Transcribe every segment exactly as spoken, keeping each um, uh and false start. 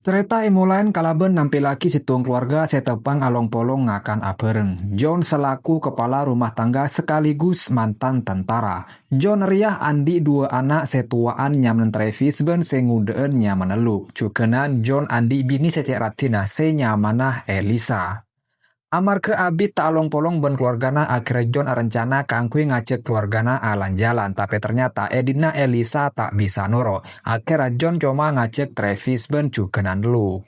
Carèta èmolaè kalabân nampèllaghi sèttong kalowarga sè teppa'na along-polong ngakan abhâreng. John salaku kepala rumah tangga sekaligus mantan tentara. John rèya andi' duwâ' ana' sè towa'an nyamana Travis bân sè ngodâ'ân nyamana Luke. Jhughânan John andi' binè sè cè' raddhinna sè nyamana Elisa. Amarghâ abit ta' along-polong bân kalowargana, akhèrra John arencana kaangghuy ngajhâk kalowargana lan-jalan, tapè ternyata è dinna' Elisa ta' bisa noro'. Akhèrra John coma ngajhâk Travis bân jhughânan Luke.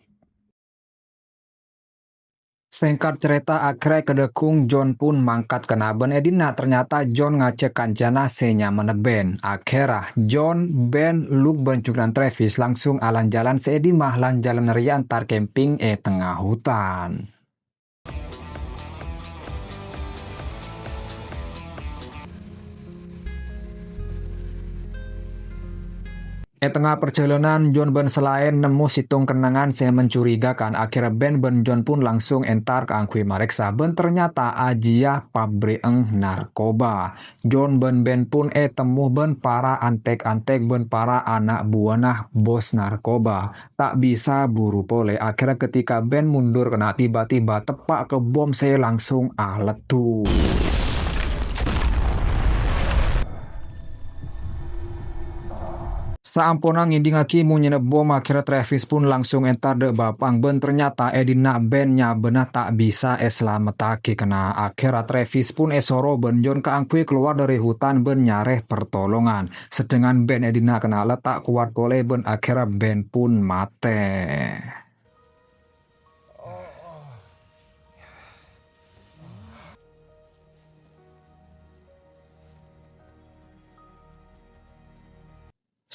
Sèngkat carèta, akhèrra è kadhâghung John pon mangkat kennengngan è dinna', ternyata John ngajhâk kancana sè nyamana Ben. Akhèrra, John, Ben, Luke bân jhughânan Travis langsung lan-jalan sè è dimma lan-jalan rèya entar camping è tengnga hutan. È tengnga parjhâlânan, John bân Selaè nemmo sèttong kennengngan sè mencurigakan. Akhèrra Ben bân John pon langsung entar kaangghuy marèksa, bân ternyata ajiyâ pabrikna narkoba. John bân Ben pon ètemmo bân para antek-antek bân para ana' buwâna bos narkoba. Ta' bisa buru polè. Akhèrra ketika Ben mundur kennengngan, tiba-tiba teppa' ka bom sè langsung aleddu. Saamponna ngèdingngaghi monyèna bom, akhèrra Travis pon langsung entar dâ' bapa'na bân ternyata è dinna' Ben nyabâna ta' bisa èsalamettaghi kennengngan. Akhèrra Travis pon èsoro bân John kaangghuy kalowar dâri hutan bân nyarè partolongan. Sedangkan Ben è dinna' kennengngan ta' kowat polè bân akhèrra Ben pon matè.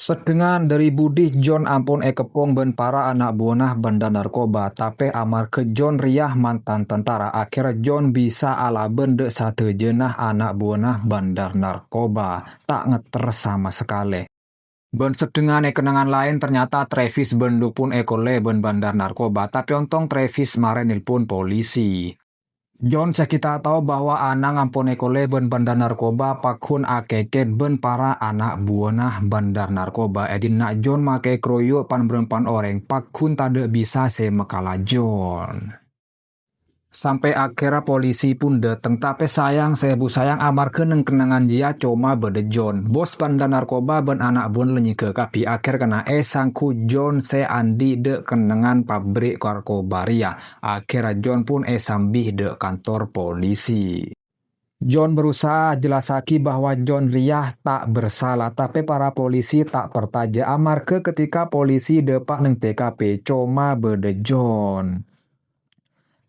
Sedangkan dâri budi John ampon èkeppong bân para ana' buwâna bandar narkoba, tapè amarghâ John rèya mantan tentara, akhèrra John bisa alabân dâ' sadhâjâna ana' buwâna bandar narkoba. Ta' ngetter sama sakalè. Bân sedangkan è kennengngan laèn, ternyata Travis bân Luke pon èkollè bân bandar narkoba, tapè ontong Travis marè nelpon polisi. John sè ghi' ta' tao bahwa ana'na ampon èkollè bân bandar narkoba pagghun akèkèt bân para ana' buwâna bandar narkoba. È dinna' John makè karoyok pan-bârâmpan orèng, pagghun tadâ' bisa sè makala John. Sampè' akhèrra polisi pon dâteng, tapè sayang sè èbhu sayang amarghâ neng kennengngan jiyâ coma bâdâ John. Bos bandar narkoba bân ana' buwâna la nyèngghâ kabbhi, akhèr kennengngan èsangghu John sè andi' dâ' kennengngan pabrik narkoba rèya. Akhèrra John pon èsambi dâ' kantor polisi. John berusaha jellassaghi bahwa John rèya ta' bersala, tapè para polisi ta' parcajâ amarghâ ketika polisi dâpa' neng T K P coma bâdâ John.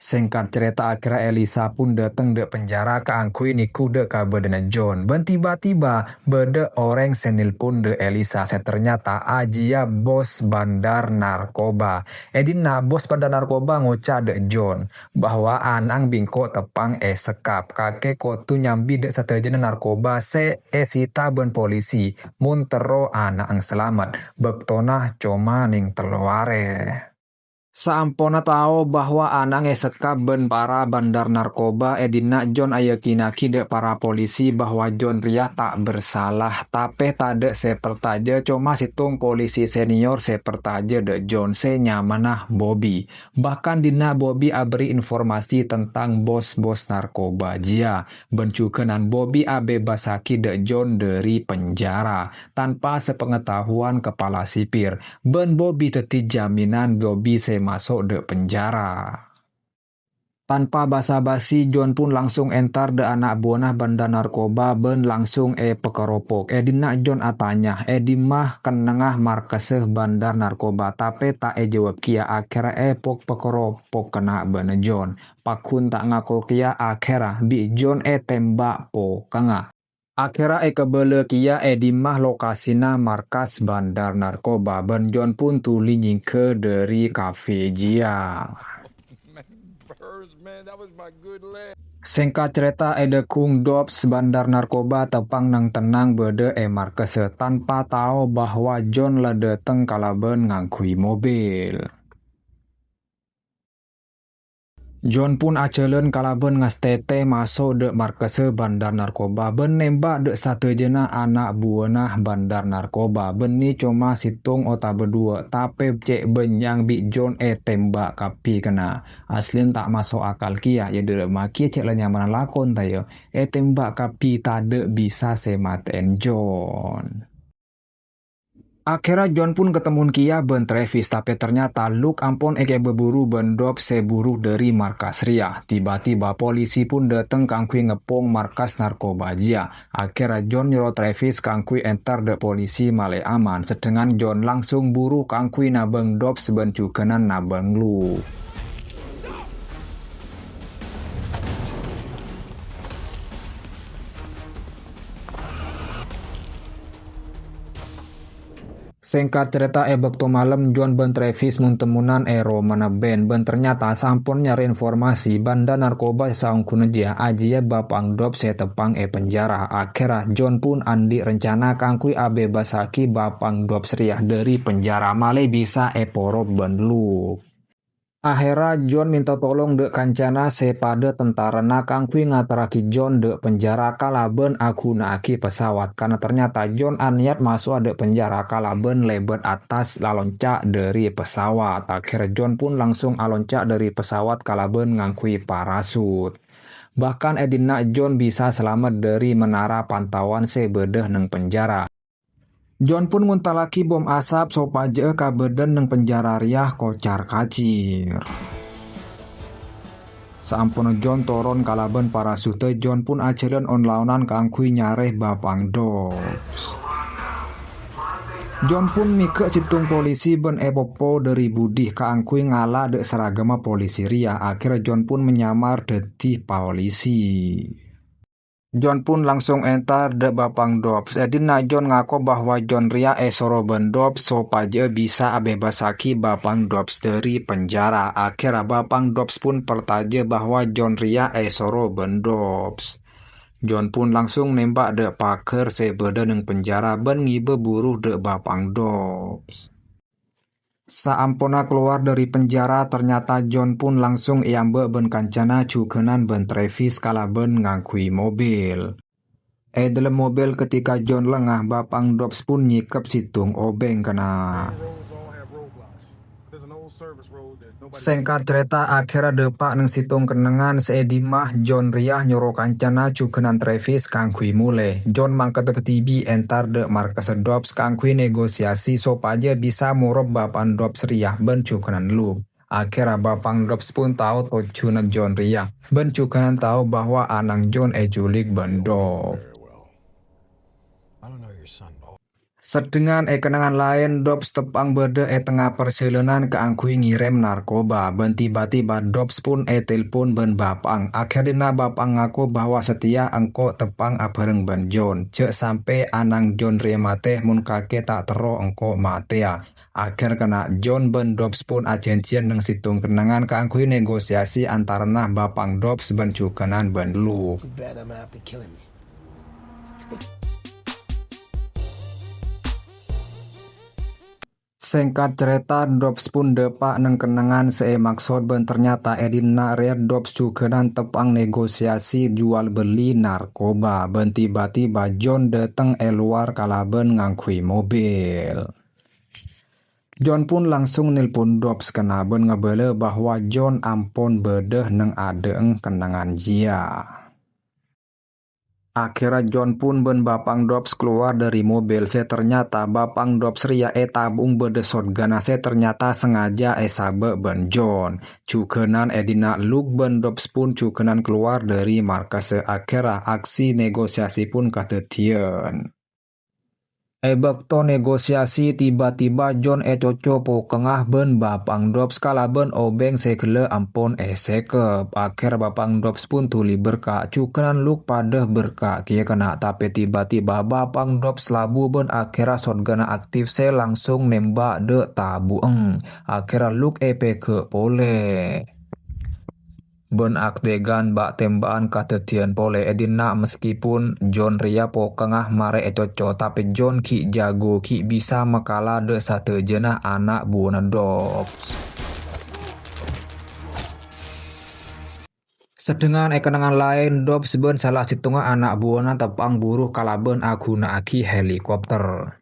Sèngkat carèta, akhèrra Elisa pon dâteng dâ' penjara kaangghuy nèngghu dâ' kabâdâ'ânna John. Bân tiba-tiba bâdâ orèng sè nelpon dâ' Elisa sè ternyata ajiyâ bos bandar narkoba. È dinna' bos bandar narkoba ngoca' dâ' John bahwa ana'na bi' engko' teppa' èsekkap. Kakè kodhu nyambi dâ' sadhâjâna narkoba sè èsita bân polisi, mon terro ana'na salamet. Bâktona coma neng tello arè. Saamponna tao bahwa ana'na èsekkap bân para bandar narkoba, è dinna' John ayakinnaghi dâ' para polisi bahwa John rèya ta' bersala, tapè tadâ' sè parcajâ, coma sèttong polisi senior sè parcajâ dâ' John sè nyamana Bobby. Bahkan dinna' Bobby aberri' informasi tentang bos-bos narkoba jiyâ, bân jhughânan Bobby abebasaghi dâ' John dâri penjara tanpa sepengetahuan kepala sipir. Bân Bobby dhâddhi jaminan Bobby sè maso' dâ' penjara. Tanpa basa-basi, John pon langsung entar dâ' ana' buwâna bandar narkoba bân langsung èpakaropok. È dinna' John atanya, "È dimma kennengnganna markassa bandar narkoba?" Tapè ta' èjâwâb kèya, akhèrra èpok-pakaropok kennengnganna bân John. Pagghun ta' ngako kèya, akhèrra bi' John ètèmbhâk pokangnga. Akhèrra èkabâlâ kèya è dimma lokasina markas bandar narkoba, bân John pon dhuli nyèngghâ dâri kafe jiyâ. Sèngkat carèta, è dhâghung Dobbs, bandar narkoba teppa' neng-tennang bâdâ è markassa tanpa tao bahwa John la dâteng kalabân ngangghuy mobil. John pon ajhâlân kalabân ngastètè maso' dâ' markassa bandar narkoba bân nèmbak dâ' sadhâjâna ana' buwâna bandar narkoba. Bânnè coma sèttong otabâ duwâ', tapè cè' bânnya'na bi' John ètèmbak kabbhi kèna. Asllina ta' maso' akal kèya, yâ dâ' remma kèya cè' la nyamana lakon, ta' iyâ? Ètèmbak kabbhi tadâ' bisa sè matè'èn John. Akhèrra John pon katemmo kèya bân Travis, tapè ternyata Luke ampon èkaburu bân Dobbs sè buru dâri markas rèya. Tiba-tiba polisi pon dâteng kaangghuy ngeppong markas narkoba jiyâ. Akhèrra John nyoro Travis kaangghuy entar dâ' polisi malè aman, sedhengan John langsung buru kaangghuy nabâng Dobbs bân jhughânan nabâng Luke. Sèngkat carèta, è bâkto malem, John bân Travis mon-temmonan è romana Ben, bân ternyata sampon nyarè informasi bandar narkoba sè saongghuna jiyâ ajiyâ Bapa'na Dobbs sè teppa'na è penjara. Akhèrra, John pon andi' rencana kaangghuy abebasaghi Bapa'na Dobbs rèya dâri penjara malè bisa èporop bân Luke. Akhèrra, John mènta tolong dâ' kancana sè padâ tentarana kaangghuy ngaterraghi John dâ' penjara kalabân aghuna'aghi pesawat, karna ternyata John anèyat maso'a dâ' penjara kalabân lèbât attas alonca' dâri pesawat. Akhèrra, John pon langsung alonca' dâri pesawat kalabân ngangghuy parasut. Bahkan è dinna' John bisa salamet dâri menara pantauan sè bâdâ neng penjara. John pon ngontallaghi bom asap sopajâ'â kabâdâ'ân neng penjara rèya kocar-kacir. Saamponna John toron kalabân parasutta, John pon ajhâlân on-laonan kaangghuy nyarè Bapa'na Dobbs. John pon mèghâ' sèttong polisi bân èpoppo dâri budi kaangghuy ngala' dâ' saragamma polisi rèya. Akhèrra John pon manyamar dâddhi polisi. John pon langsung entar dâ' Bapa'na Dobbs. È dinna' John ngako bahwa John rèya èsoro bân Dobbs sopajâ'â bisa abebasaghi Bapa'na Dobbs dâri penjara. Akhèrra Bapa'na Dobbs pon parcajâ bahwa John rèya èsoro bân Dobbs. John pon langsung nèmbak dâ' paghâr sè bâdâ neng penjara bân ngibâ buru dâ' Bapa'na Dobbs. Saamponna kalowar dâri penjara, ternyata John pon langsung èamba' bân kancana jhughânan bân Travis kalabân ngangghuy mobil. È dâlem mobil, ketika John lengah, Bapa'na Dobbs pon nyèkep sèttong obeng kèna. Sèngkat carèta, akhèrra dâpa' neng sèttong kennengngan sè è dimma John rèya nyoro kancana jhughânan Travis kaangghuy molè. John mangkada kadhibi' entar dâ' markassa Dobbs kaangghuy negosiasi sopajâ bisa morop Bapa'na Dobbs rèya bân jhughânan Luke. Akhèrra Bapa'na Dobbs pon tao tojjhuna John rèya, bân jhughânan tao bahwa ana'na John èculik bân Dobbs. Sedhengan è kennengngan laèn, Dobbs teppa'na bâdâ è tengnga parjhâlânan kaangghuy ngèrèm narkoba, bân tiba-tiba Dobbs pon ètelpon bân Bapa'na. Akhèrra Bapa'na ngako bahwa satèya engko' teppa'na abhâreng bân John. Jhâ' sampè' ana'na John rèya matè, mon kakè ta' terro engko' matèya. Akhèrra kèna John bân Dobbs pon ajhânjhiyân neng sèttong kennengngan kaangghuy negosiasi antarana Bapa'na Dobbs bân jhughânan bân Luke. Sèngkat carèta, Dobbs pon dâpa' neng kennengngan sè èmaksod bân ternyata è dinna' rèya Dobbs jhughânan teppa'na negosiasi juwâl bellî narkoba, bân tiba-tiba John dâteng è lowar kalabân ngangghuy mobil. John pon langsung nelpon Dobbs kèna bân ngabâlâ bahwa John ampon bâdâ neng adâ'na kennengngan jiyâ. Akhèrra John pon bân Bapa'na Dobbs kalowar dâri mobil, sè ternyata Bapa'na Dobbs rèya è tabu'na bâdâ shotgun sè ternyata sangajâ èsabâ' bân John. Jhughânan è dinna' Luke bân Dobbs pon jhughânan kalowar dâri markassa. Akhèrra aksi negosiasi pon kadhâddhiyân. È bâkto negosiasi, tiba-tiba John ècoco pokengnga bân Bapa'na Dobbs kalabân obeng sè ghellâ' ampon èsèkep. Akhèrra Bapa'na Dobbs pon dhuli berka', jhughânan Luke padâ berka' kèya kèna, tapè tiba-tiba Bapa'na Dobbs labu bân akhèrra shotgun aktif sè langsung nèmbak dâ' tabu'na. Akhèrra Luke èpèghâ' polè. Bân akdhegghân ba'-tèmba'an kadhâddhiyân polè è dinna', maskèpon John rèya pokengnga marè ècoco, tapè John ghi' jhâghu, ghi' bisa makala dâ' sadhâjâna ana' buwâna Dobbs. Sedhengan è kennengngan laèn, Dobbs bân sala sèttongnga ana' buwâna teppa'na buru kalabân aghunaaghi helikopter.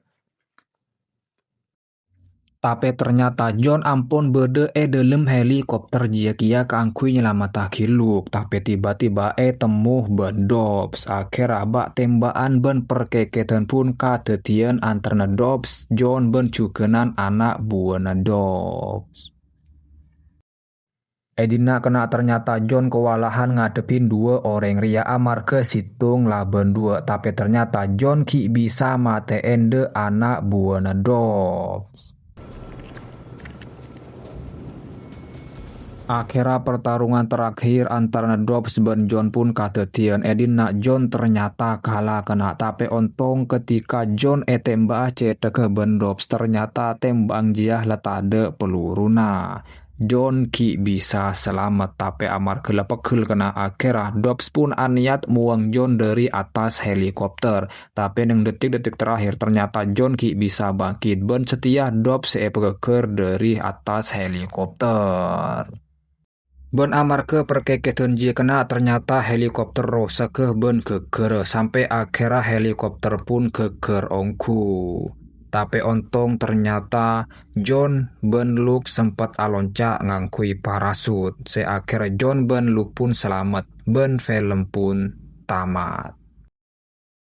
Tapè ternyata John ampon bâdâ è dâlem helikopter jiyâ kèya kaangghuy nyalamettaghi Luke. Tapè tiba-tiba ètemmo bân Dobbs. Akhèrra bâ'-tèmbâ'ân bân parkèkèdhân pon kadhâddhiyân antarana Dobbs, John bân jhughân ana' buwâna Dobbs. È dinna' kennengnganna ternyata John kowalahan ngadhebbhi duwâ' orèng rèya amarghâ sèttong labân duwâ', tapè ternyata John ghi' bisa matè'è dâ' ana' buwâna Dobbs. Akhèrra pertarungan terakhir antarana Dobbs bân John pon kadhâddhiyân. È dinna' John ternyata kala kennengnganna, tapè ontong ketika John ètèmbâ'â cèthagghâ bân Dobbs, ternyata tèmbâ'na jiyâ la tadâ' peluruna. John ghi' bisa salamet, tapè amarghâ la pegghel kennengnganna, akhèrra Dobbs pon anèyat mowang John dâri attas helikopter. Tapè neng detik-detik terakhir, ternyata John ghi' bisa bangkit bân satèya Dobbs sè èpaghâgghâr dâri attas helikopter. Bân amarghâ parkèkèdhân jiyâ kennengnganna, ternyata helikopter rosagghâ bân ghâgghârâ, sampè' akhèrra helikopter pon ghâgghâr ongghu. Tapè ontong ternyata John bân Luke sempet alonca' ngangghuy parasut, sè akhèrra John bân Luke pon salamet, bân film pon tamat.